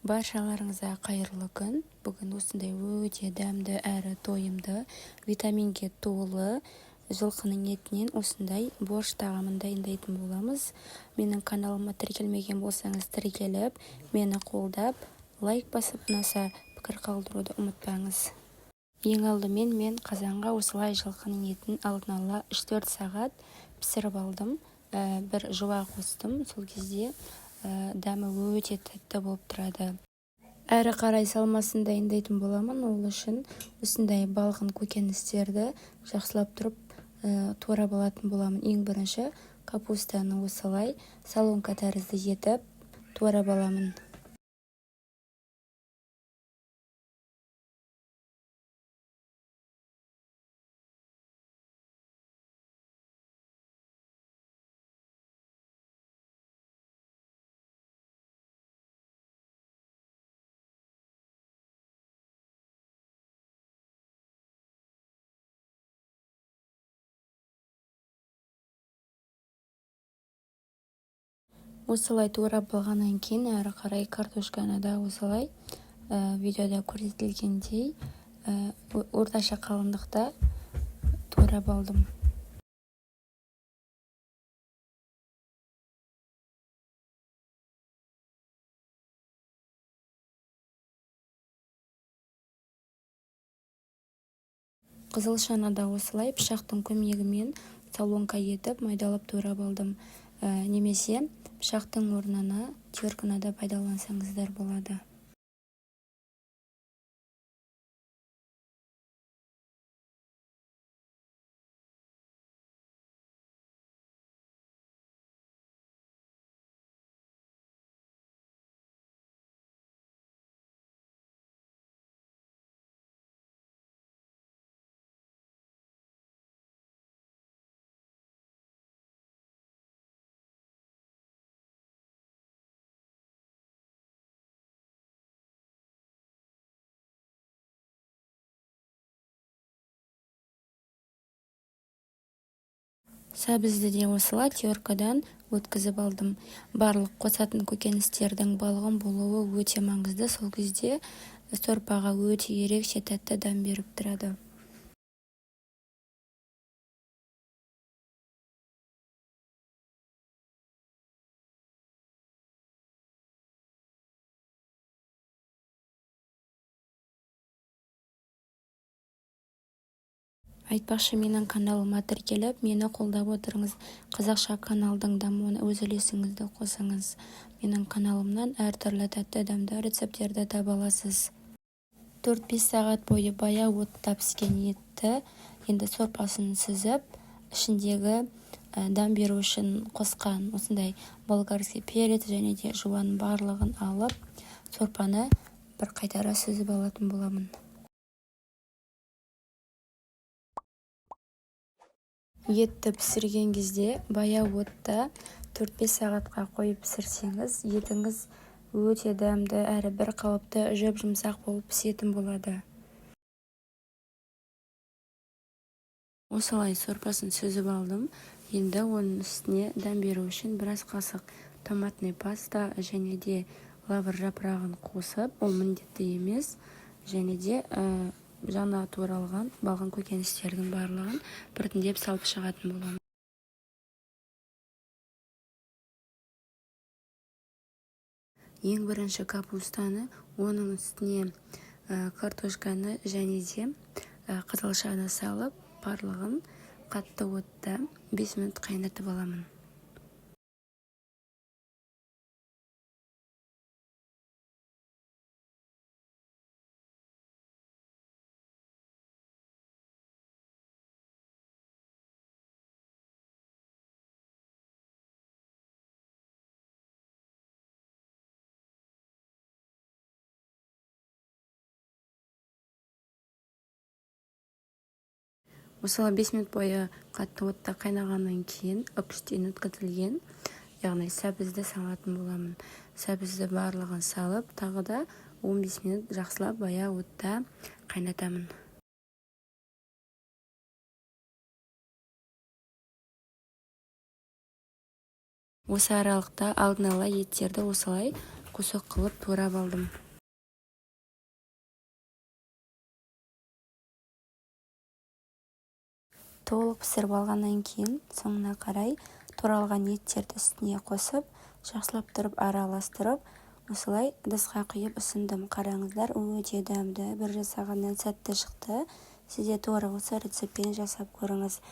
Баршаларыңызға қайырлы күн! Бүгін осындай өте дәмді әрі тойымды, витаминге толы жылқының етінен осындай борщ тағамын дайындайтын боламыз. Менің каналыма тіркелмеген болсаңыз, тіркеліп, мені қолдап, лайк басып, ұнаса пікір қалдыруды ұмытпаңыз. Ең алдымен мен қазанға осылай жылқының етін алдын ала 3-4 сағат пісіріп алдым. Бір жуа қостым. Сол кезде дәмі өте тәтті болып тұрады. Әрі қарай салмасын дайындайтын боламын. Ол үшін осындай балғын көкөністерді жақсылап тұрып турап алатын боламын. Ең бірінші капустаны осылай соломка тәрізді етіп турап аламын. Осылай турап болғаннан кейін әрі қарай картошканы да осылай видеода көрсетілгендей орташа қалыңдықта турап алдым. Қызылшаны да осылай пышақтың көмегімен соломка етіп майдалап турап алдым. Немесе пышақтың орнына терканы да пайдалансаңыздар болады. Сәбізді де осылай теркадан өткізіп алдым. Барлық қосатын көкөністердің балғын болуы өте маңызды. Сол кезде сорпаға өте ерекше тәтті дәм беріп тұрады. Айтпақшы, менің каналыма тіркеліп, мені қолдап отырыңыз. Қазақша каналдың дамуына өз үлесіңізді қосыңыз. Менің каналымнан әртүрлі тәтті дәмді рецепттерді таба аласыз. 4-5 сағат бойы баяу отта піскен етті енді сорпасын сүзіп, ішіндегі дәм беру үшін қосқан осындай болгарский перец және де жуанның барлығын алып, сорпаны бір қайтара сүзіп алатын боламын. Етті пісірген кезде баяу отта 4-5 сағатқа қойып пісірсеңіз, етіңіз өте дәмді әрі бір қалыпты жұп-жұмсақ болып пісетін болады. Осылай сорпасын сүзіп алдым. Енді оның үстіне дәм беру үшін біраз қасық томатный паста және де лавр жапырағын қосып, ол міндетті емес, және де жаңа туралған балғын көкөністердің барлығын біртіндеп салып шығатын боламын. Ең бірінші капустаны, оның үстіне картошканы және де қызылшаны салып, барлығын қатты отта 5 минут қайнатып аламын. Осылай 5 минут бойы қатты отта қайнағаннан кейін үкіштен өткізілген, яғни сәбізді салатын боламын. Сәбізді барлығын салып, тағы да 15 минут жақсылап баяу отта қайнатамын. Осы аралықта алдын ала еттерді осылай Кусок қылып турап алдым. Толық пісіріп алғаннан кейін, соңына қарай туралған еттерді үстіне қосып, жақсылап тұрып араластырып, осылай ыдысқа құйып ұсындым. Қараңыздар, өте дәмді, бір жасағаннан сәтті шықты. Сіз де тура осы рецептпен жасап көріңіз.